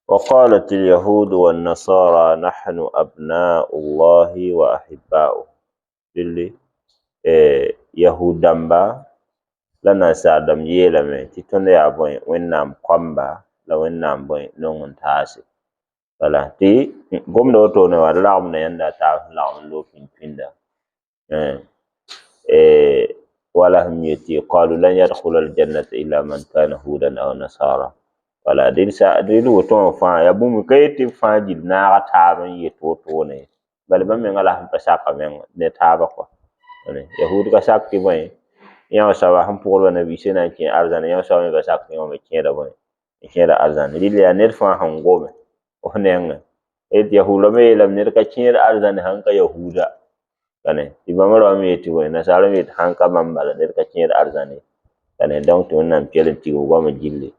وقالت اليهود والنصارى نحن أبناء الله وأحباؤه. Dille yahud dãmba la nasaar dãmb yeelame tɩ tõnd yaa bõe, Wẽnnaam koamba la Wẽnnaam bõe nong n taase. Wala tɩ gomda wotone wã d ragmda yãnda a taab sẽn lagm n loog pĩnd-pĩnda. Wala sẽn yetɩ qalu lan yadkhula aljannata illa man kana hudan aw nasara. Wala dɩl woto wã fãa yaa bũmb ka yet tɩ b fãa gill naaga taab n yet wotone ye. Bala bãmb menga la sẽn pa saka meng ne taabã kɔa. Yahud ka sak tɩ bõe, yã soaba sẽn pʋgdba nabiisã na n kẽ arzãn, yã soaba me pa sak tɩ yã me kẽeda bõe, n kẽeda arzãn. Rɩl yaa ned fãa sẽn gome f nengẽ. Tɩ yahud rãmbã yeelame ned ka kẽed arzãn sãn ka yahuuda. Tɩ bãmb rãmbã me yetɩ bõe, nasaarã me yetɩ sãn ka bãmb bala ned ka kẽed arzãn ye. Donc tɩ Wẽnnaam kell n tigim goamã gilli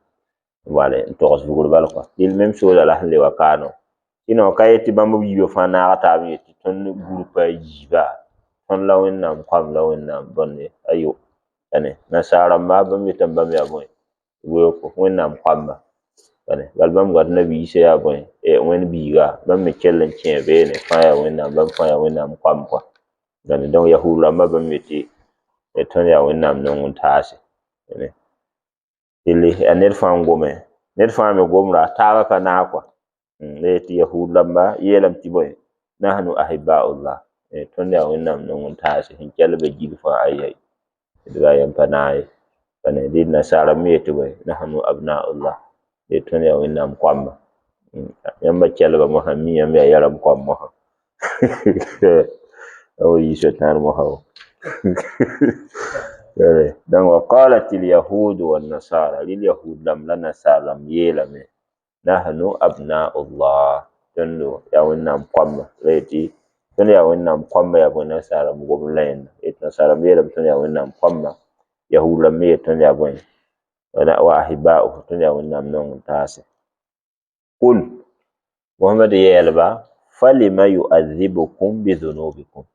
wala n togs vugr bal kɔa. Dɩl même chose la sẽn le wa kaano. Sinon ka yet tɩ bãmb b yiibã fãa naaga taab n yet tɩ tõnd groupa a yiiba, tõnd la Wẽnnaam koam la Wẽnnaam bõnde ayo. Nasaar-rãmba bãmb yetame bãmb yaa bõe, weooko Wẽnnaam koamba. Bala bãmb wat nabi Isa yaa bõe, Wẽnd biiga, bãmb me kell n kẽe beene fãa yaa Wẽnnaam, bãmb fãa yaa Wẽnnaam koam kɔa. Donc yahud rãmba bãmb yetɩ tõnd yaa Wẽnnaam nong n taase. Delle yaa ned fãa n gome, ned fãa me gomda taabã pa naag kɔa. La yetɩ yahud rãmba yeelame tɩ bõe, nahnu ahibaullah, tõnd yaa Wẽnnaam nong n taase sẽn kell ba gill fãa ayi d baa yãmb pa naag ye. Dɩ nasaarã me yetɩ bõe, nahnu abnaullah, tõnd yaa Wẽnnaam koamba. Yãmba kelba mosã mi yãmb yaa yɛrem koam mosã. Wa yi Sʋtãan mosã. Donc وقالت اليهود والنصارى, rɩl yahud rãmb la nasaar rãmb yeelame, nahnu abnaullah, tõnd yaa Wẽnnaam koamba. La yetɩ tõnd yaa Wẽnnaam koamba yaa bõe, nasaar rãmb gomd la yẽnda. Yetɩ nasaar rãmb yeelame tõnd yaa Wẽnnaam koamba, yahud rãmb me yet tõnd yaa bõe, wa ahiba'uhu, tõnd yaa Wẽnnaam nong n taase. Kul Mohamad yeelba falima yu'adhibukum bidhunubikum.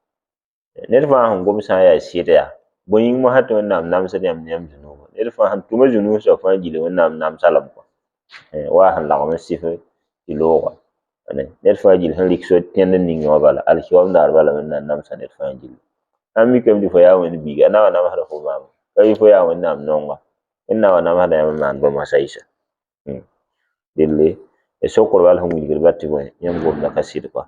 Ned fãa sẽn gom sã n yaa sɩd yaa bõe yĩng mosã tɩ Wẽnnaam namsd yãmb ne yãmb zũnuubã. Ned fãa sẽn tʋma zũnuus soab fãa gilli Wẽnnaam namsa lame kɔa. Wa sẽn lagm n sɩf tɩ looga. Ned fãa gill sẽn rɩk so tẽnd n ning wã bala, alkiyoom daar bala Wẽnnaam namsa ned fãa gilli. Sãn mikame tɩ fo yaa Wẽnd biiga, a na wa namsda fo maam, ka yɩ fo yaa Wẽnnaam nonga, Wẽnnaam wa namsda yãmb n maan bãmb saɩsa. Delle sokr bal sẽn wilgd ba tɩ bõe, yãmb gomda ka sɩd kɔa.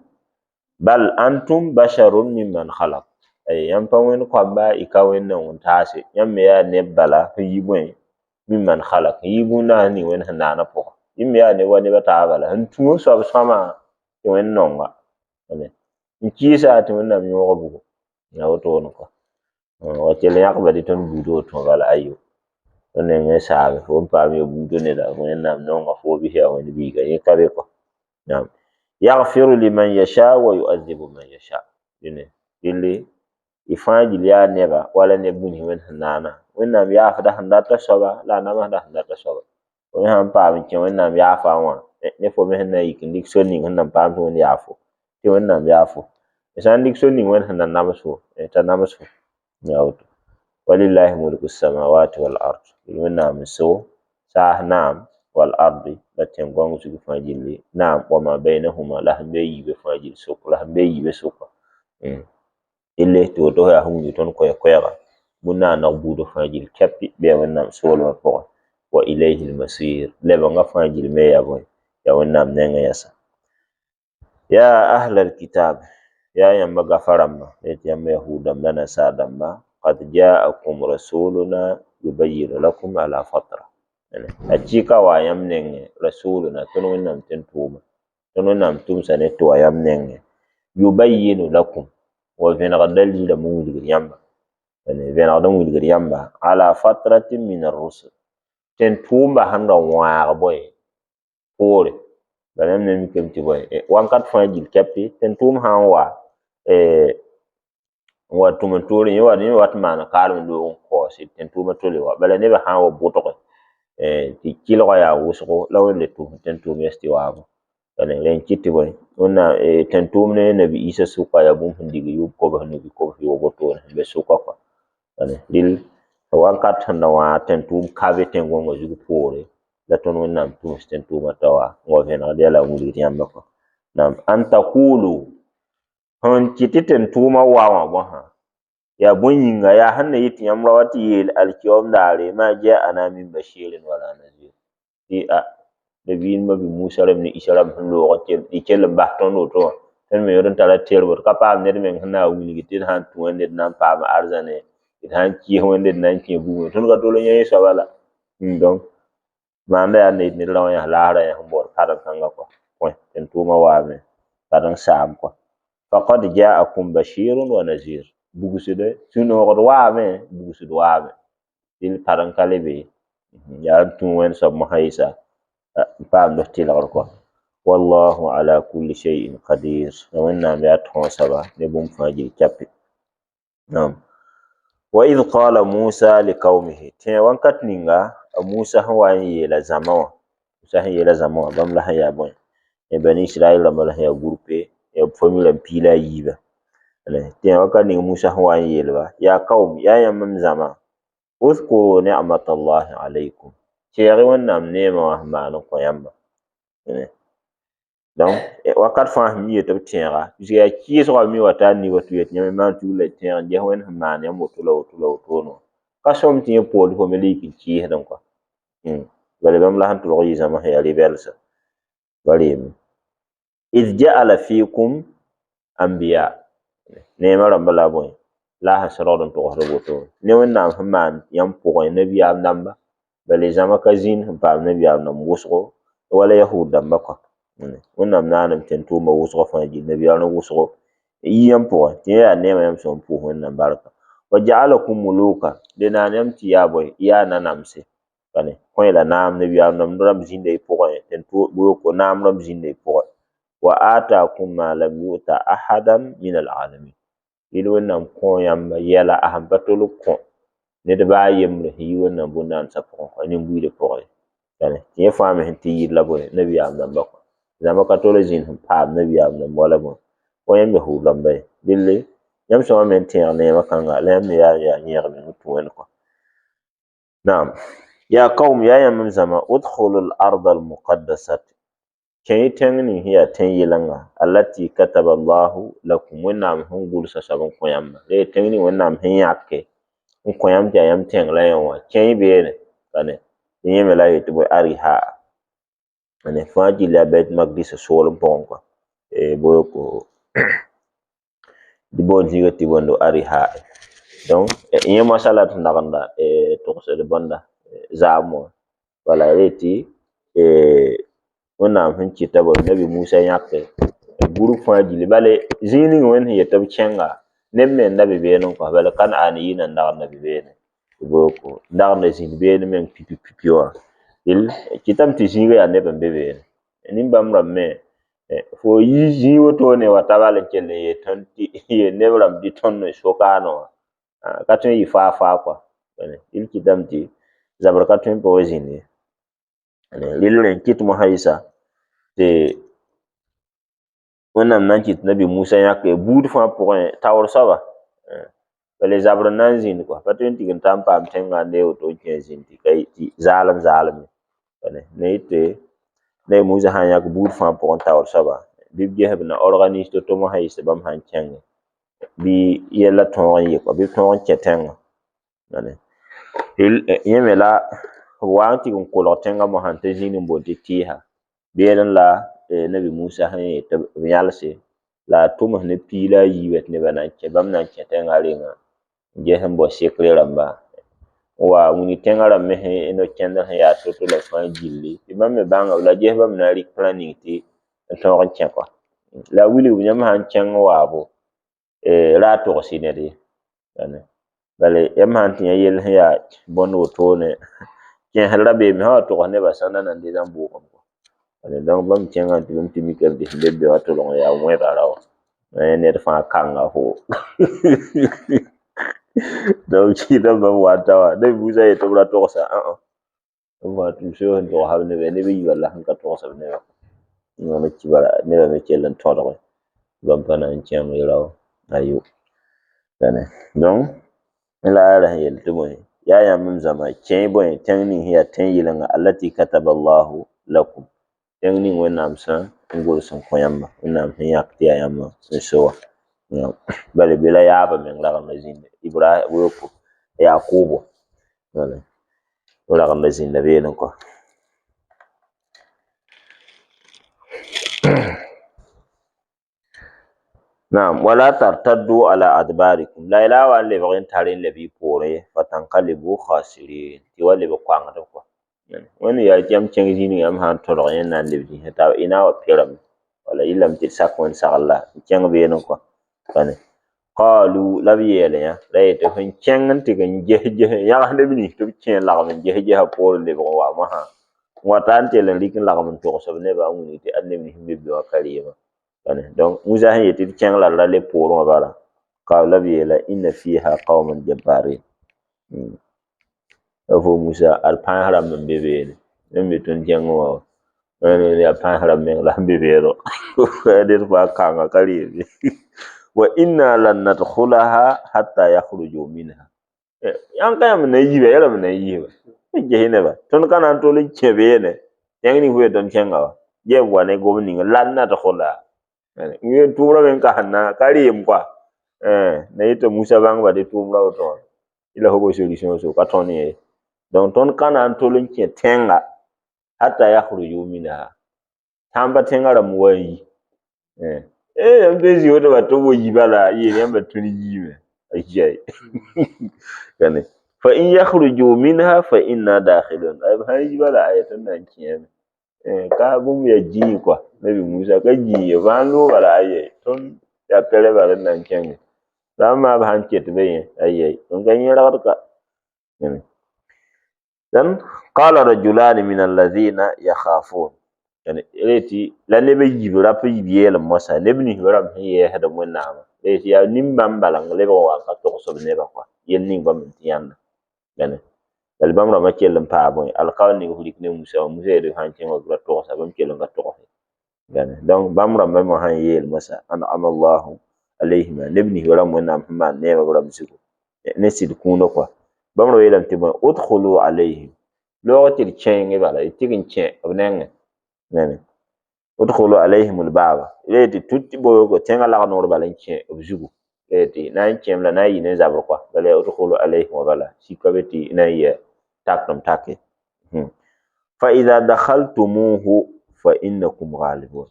Bal antum basharun mimman khalaq. Yãmb pa Wẽnd koamba, y ka Wẽnd nong n taase. Yãmb me yaa neb bala sẽn yi bõe, mimman khalaq, n yi bũmb naas ning Wẽnd sẽn naanã pʋgã. Yẽ me yaa neb wa neb a taaba bala sẽn tũ b soab sõama tɩ Wẽnd nonga. N kɩɩsa tɩ Wẽnnaam yõog bugo. Yaa wotone kɔa. Wa kell yãkba dɩ tõnd buud woto bala ayo. Tõnd neng n saabe fo n paam ya buudã neda Wẽnnaam nonga fo bɩs yaa Wẽnd biiga yẽ ka be kɔa. Naam. Yaghfiru liman yasha wa yu'adhibu man yasha. Dẽne delle y fãa gill yaa neba wala neb bũmb Wẽnd sẽn naana. Wẽnnaam yaafda sẽn data soaba la a namsda sẽn data soaba. Fo me sãn paam n kẽ Wẽnnaam yaafa wã, ne fo me sẽn na n yik n dɩk sor ning sẽn na n paam tɩ Wẽnd yaafo, tɩ Wẽnnaam yaafo. Sã n dɩk sor ning Wẽnd sẽn na nams fo, t'a nams fo. Yaa woto. Walillahi mulku samawati wal ard. Wẽnnaam n so saas naam wal ardi la tẽn-gõng zug fãa gilli naam wa ma bainahuma la sẽn be yiibã fãa gill sʋk la sẽn be yiibã sʋka. Delle tɩ woto yaa sẽn wilg tõnd koɛɛ-koɛɛga bũn-naaneg buudã fãa gill kɛpɩ bɩ yaa Wẽnnaam soolmã pʋgẽ. Wa ilayhi lmasir lebengã fãa gill me yaa bõe, yaa Wẽnnaam nengẽ yɛsa. Ya ahla alkitab, yaa yãmba gafa rãmba, yetɩ yãmba yahud rãmb la nasaar rãmba, qad jaakum rasuluna yubayinu lakum ala fatra. Hakika wa yãmb nengẽ rasuluna tõnd Wẽnnaam tẽn-tʋʋma, tõnd Wẽnnaam tʋmsa ne tɩ wa yãmb nengẽ, yubayinu lakum wa vẽnegd dalilame n wilgd yãmba, vẽnegd n wilgd yãmba ala fatratin min arrusul, tẽn-tʋʋmba sẽn ra wãag bõe poore. Bala yãmb na n mikame tɩ bõe, wãnkat fãa gill kɛpɩ tẽn-tʋʋm sã n wa n wa tʋm n toore yẽ wat n maan kaarem loog n kaoose tẽn-tʋʋmã tole wa. Bala nebã sã n wa bʋtge tɩ kɩlgã yaa wʋsgo la Wẽnd le tʋms tẽn-tʋʋm yɛs tɩ waabo. Rẽ n kɩt tɩ bõe, Wẽnnaam tẽn-tʋʋm ne nabi Isa sʋka yaa bũmb sẽn dig yʋʋm kobs nubi kobs yoob wotone sẽn be sʋka kɔa. Rɩl wãnkat sẽn da wãag tẽn-tʋʋm ka be tẽn-gõngã zug poore La tõnd Wẽnnaam tũus tẽn-tʋʋmã tao wã n wa vẽnegd yaa la a wilgd yãmba kɔ. Naam, an taqulu, sẽn kɩt tɩ tẽn-tʋʋmã wa wã bõsã, yaa bõe yĩnga, yaa sẽn na yɩ tɩ yãmb ra wa tɩ yeel alkiyoom daare, ma ja'ana min bashirin wala nazir, tɩ a nabiim b Musa rãmb ne Isa rãmb sẽn loog n kell y kell n bas tõnd woto wã, tõnd me yõod n tara terbd, ka paam ned meng sẽn na n wilgi tɩ d sã n tũ wã ned na n paama arzãne, d sã n kɩɩs wẽnde d na n kẽ bugmẽ. Tõnd ka tol n yã yẽ soaba la. Donc maanda yaa n na yɩ tɩ ned ra wã yãs laasrã yãs n baood padẽ-kãngã kɔa, põe tẽn-tʋʋmã waame padẽ saam kɔa. Faqad ja'akum bashirun wa nazir, bugsd sũ-noogd waame, bugsd waame, dɩl padẽ ka le be ye, yaa n tũ wẽnd soab mosã yɩsa n paamd f tɩlgr kɔa. Wallahu ala kulli shay'in qadir, la Wẽnnaam yaa tõog soaba ne bũmb fãa gil kɛpe. Naam. Wa idh qala Musa li qawmihi, tẽ wãnkat ninga a Musa sẽn wa n yeela zãma wã, Musa sẽn yeela zãma wã, bãmb la sẽn yaa bõe, Bani Israɛl rãmba la sẽn yaa groupe, yaa famille rãmb piig la a yiibã. Tẽ wakat ning Musa sẽn wa n yeelba, ya qawm, yaa yãmb m zãma, udhkuru ni'matallahi alaykum, tẽeg-y Wẽnnaam neemã wã sẽn maan n kõ yãmbã. Donc wakat fãa sẽn mi yetɩ b tẽega, puisque yaa kɩɩsgã mi wa t'a ni wa tɩ yetɩ yãmb maan tugl la y tẽeg n ges Wẽnd sẽn maan yãmb woto la woto la wotone wã. Ka sõm tɩ yẽ poord fo me la yik n kɩɩsdẽ kɔa. Bala bãmb la sẽn tʋlg yɩ zãma sẽn yaa rebɛlsã. Ba reeme. Idh ja'ala fikum anbiya, neemã rãmba la a bõe, la a sẽn sõdgd n togsd woto ne Wẽnnaam sẽn maan yãmb pʋgẽ nabiyaam dãmba, bala zãma ka zĩnd sẽn paam nabiyaam dãmb wʋsgo wala yahud dãmba kɔa. Wẽnnaam naaneme tẽn-tʋʋmã wʋsgã fãa gil nabiyaam wʋsgo n yi yãmb pʋgẽ tɩ yẽ yaa neemã yãmb sẽn pʋʋs Wẽnnaam barka. Wa ja'alakum muluka, le naan yãmb tɩ yaa bõe, yaa nanamse, kõ-y la naam, nabiyaam rãmb rãmb zĩnda y pʋgẽ, tẽn-tʋʋm naam rãmb zĩnda y pʋgẽ. Wa atakum ma lam yu'ta ahadan min alalamin, yel Wẽnnaam kõ yãmb yɛla a sẽn pa tol n kõ ned baa a yembre sẽn yi Wẽnnaam bõn-dãandsã pʋgẽ kɔa, nin-buiidã pʋgẽ. Tɩ yẽ fãa me sẽn tɩ yɩr la bõe, nabiyaam dãmba kɔa. Zãma ka tol n zĩnd sẽn paam nabiyaam dãmb wala bõe, wa yãmb yahuud rãmba ye. Delle yãmb sõma me n tẽeg neemã kãnga, la yãmb me yaa yẽeg meng n tũ Wẽnd kɔa. Naam. Ya qawm, yaa yãmb m zãma, udkhulu al-ard al-muqaddasat, kẽ-y tẽng ning sẽn yaa tẽn-yɩlenga, allati kataba Allahu lakum, Wẽnnaam sẽn gʋlsa soab n kõ yãmba. La yaa tẽng ning Wẽnnaam sẽn yãke n kõ yãmb tɩ yaa yãmb tẽng la yẽ wã, kẽ-y beene. Ka ne tɩ yẽ me la a yetɩ bõe, Ariha. Ne fãa gil yaa Bait Makdis soolem pʋgẽ kɔa. Booko dɩ boond zĩiga tɩ bõndo Ariha. Donc yẽ moasã la d sẽn dagenda togsd bõnda zaam wã. Wala yetɩ Wẽnnaam sẽn kɩta bõe, Nabi Musa yãke group fãa gilli, bala zĩig ning Wẽnd sẽn yet tɩ b kẽnga, neb me n da be beene n kõ, bala Kanaan yɩ nan dagenda be beene, booko n dagenda zĩnd beene meng pipi pipi wã. Dɩl kɩtame tɩ zĩigã yaa neb n be beene. Nin-bãmb rãmb me, fo yi zĩig wotone wa ta bal n kell n yeel tõnd tɩ yeel neb rãmb bɩ tõnd n sokaane wã, ka tõe n yɩ faa faa kɔa. Dɩl kɩtame tɩ zabr ka tõe n pa wa zĩnd ye. Rɩl rẽ n kɩt mosã yɩsa tɩ Wẽnnaam na n kɩt Nabi Musa yãke buud fãa pʋgẽ taoor soaba, bala zabr n na n zĩnd kɔa, pa tõe n tig n ta n paam tẽngã n deeg woto n kẽ zĩnd tɩ ka tɩ zaalem zaalem ye. Ne yetɩ Nabi Musa sã n yãk buud fãa pʋgẽ taoor soaba, bɩ b ges b na organise to-to mosã yɩs tɩ bãmb sã n kẽnge bɩ yɛla tõog n yɩ kɔa, bɩ b tõog n kẽ tẽngã. Yẽ me la b wa n tɩg n kolg tẽngã mosã n ta zĩig n boond tɩ tɩɩsa. Beene la Nabi Musa sẽn yet tɩ b yãlse la a tʋms ne piig la a yiibã tɩ nebã na n kẽ, bãmb na n kẽ tẽngã renga n ges n bao sekre rãmba n wa wilg tẽngã rãmb me sẽn no-kẽndr sẽn yaa to-to la fãa gilli tɩ bãmb me bãnga la ges bãmb na n rɩk plã ning tɩ n tõog n kẽ kɔa. La a wilg yãmb sã n kẽng n waabo ra a togs-y ned ye. Bala yãmb sã n tɩ yã yell sẽn yaa bõnd wotone, kẽesd ra beeme sã wa togs nebã sãnda na n dee n bʋʋgame kɔa. Donc bãmb kẽngã tɩ bãmb tɩ mikame tɩ sẽn be be wã tʋlg n yaa wẽbra ra wã. Ned fãa kanga fo. Donc kɩɩdame bãmb wa n ta wã, Nabi Musa yetɩ b ra togsa, ã-ã. Bãmb fãa tʋʋs sẽn togsa b nebã, neb a yiibã la sẽn ka togs b nebã. Nebã me kell n tõdge bãmb pa na n kẽng ye rao ayo. Donc la a ra sẽn yel tɩ bõe, Yaa yãmb m zãma, kẽ-y bõe tẽng ning sẽn yaa tẽn-yɩlenga allati kataba Allahu lakum, tẽng ning Wẽnnaam sẽn n gʋls n kõ yãmba, Wẽnnaam sẽn yãk tɩ yaa yãmb n so wã. Bala be la yaabã meng ragenda zĩnda Ibrahim woko Yakubu ragenda zĩnda beene kɔ. Naam, wala tartaddu ala adbarikum, la y la wa n lebg n tar n leb y poorẽ ye, fatankalibu khasirin, tɩ wa leb koangdb kɔ. Wẽnd yaa tɩ yãmb kẽng zĩig yãmb sã n tõdg yẽ na n leb zĩisã taaba, y na n wa perame. Wala yɩlame tɩ d sak Wẽnd sagl la n kẽng beene kɔ. Qalu la b yeele yã, la yetɩ fõn kẽng n tɩg n ges-ges n yãgs neb nins tɩ b kẽ n lagem n ges-gesa poor n lebg n wa mosã n wa ta n tell n rɩk n lagem n togs b nebã n wilg tɩ ad neb nins n be be wã ka reemã. Donc Musa sẽn yetɩ d kẽng la d ra leb poorẽ wã bala, qalu la b yeela inna fiha qauman jabbarin. La fo Musa ad pãas rãmb n be beene, yãmb be tõnd kẽngẽ wã yaa pãas rãmb meng la n be beene ned fãa kãnga ka reem. Wa inna lan nadkhulaha hatta yakhruju minha. Yãmb ka yãmb n na n yiiba, ya rãmb n na n yiisba. Ges neba. Tõnd ka na n tol n kẽ beene, tẽng ning fo yetɩ tõnd kẽnga wã. Gɛb wa ne gom ning lan nadkhulaha. Tʋʋmrã me n kas na ka reem kɔa. Na yeta Musa bãngba dɩ tʋʋmrã woto wã. La fo bo solution so ka tõnd ye. Donc tõnd ka na n tol n kẽ tẽnga hatta yakhruju minha. Tãmba tẽngã rãmb wa n yi. Yãmb tõe n zĩ woto ba tɩ b wa yi bala yeel yãmba tõnd yiime. Ayai. Fa in yakhruju minha fa inna dakhilun. Ay b sã n yi bala ay tõnd na n kẽeme. Ka bũmb yaa gĩig kɔa Nabi Musa ka gĩig ye fãa n loog bala ayai tõnd yaa pɛrɛ bala n na n kẽnge. La b maa b sãn ket be yẽ ayai tõnd ka yẽrgd ka. Dan qala rajulani min alladhina yakhafun. Reti la neb a yiib rap yiib yeelem moasã neb nins rãmb sẽn yɛɛsd Wẽnnaamã reti yaa nin-bãmb bala n lebg n wa n ka togs b nebã kɔa yell ning bãmb n tɩ yãnda. Bala bãmb rãmbã kell n paa bõe alkaoor ning f rɩk ne Musa wã, Musa yetɩ sã n kẽng wa ra togsa bãmb kell n ka togse. Donc bãmb rãmbã me sã n yeel moasã an'ama Allahu alayhima neb nins rãmb Wẽnnaam sẽn maan neemã b rãmb zugu ne sɩd kũunã kɔa. Bãmb rãmb yeelame tɩ bõe udkhulu alayhim, loog tɩ d kẽenge bala d tɩg n kẽ b nengẽ. Udkhulu alayhim al-baba, tɩ tut bogo tẽngã lag-noor bala n kẽ b zugu. Tɩ na n kẽem la na n yɩ ne zabr kɔa. Bala udkhulu alayhim wã bala sika be tɩ na n yɩ takrem take. Fa idha dakhaltumuhu fa innakum ghalibun.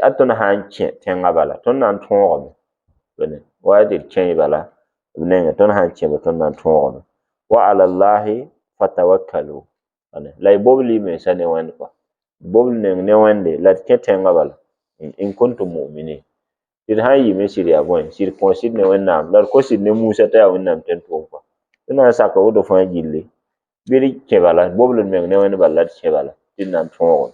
A tõnd sã n kẽ tẽngã bala tõnd na n tõogame. Wa tɩ d kẽ bala b nengẽ tõnd sã n kẽme tõnd na n tõogame. Wa ala Allahi fatawakkalu. La y bobl y mensã ne Wẽnd kɔa. Bobl neng ne Wẽnde la d kẽ tẽngã bala in kuntum mu'minin. Tɩ d sã n yɩ me sɩd yaa bõe sɩd kõ sɩd ne Wẽnnaam la d kos sɩd ne Musa t'a yaa Wẽnnaam tẽn-tʋʋm kɔa. Tɩ na n saka woto fãa gilli bɩ d kẽ bala bobl d meng ne Wẽnd bala la d kẽ bala tɩ d na n tõogame.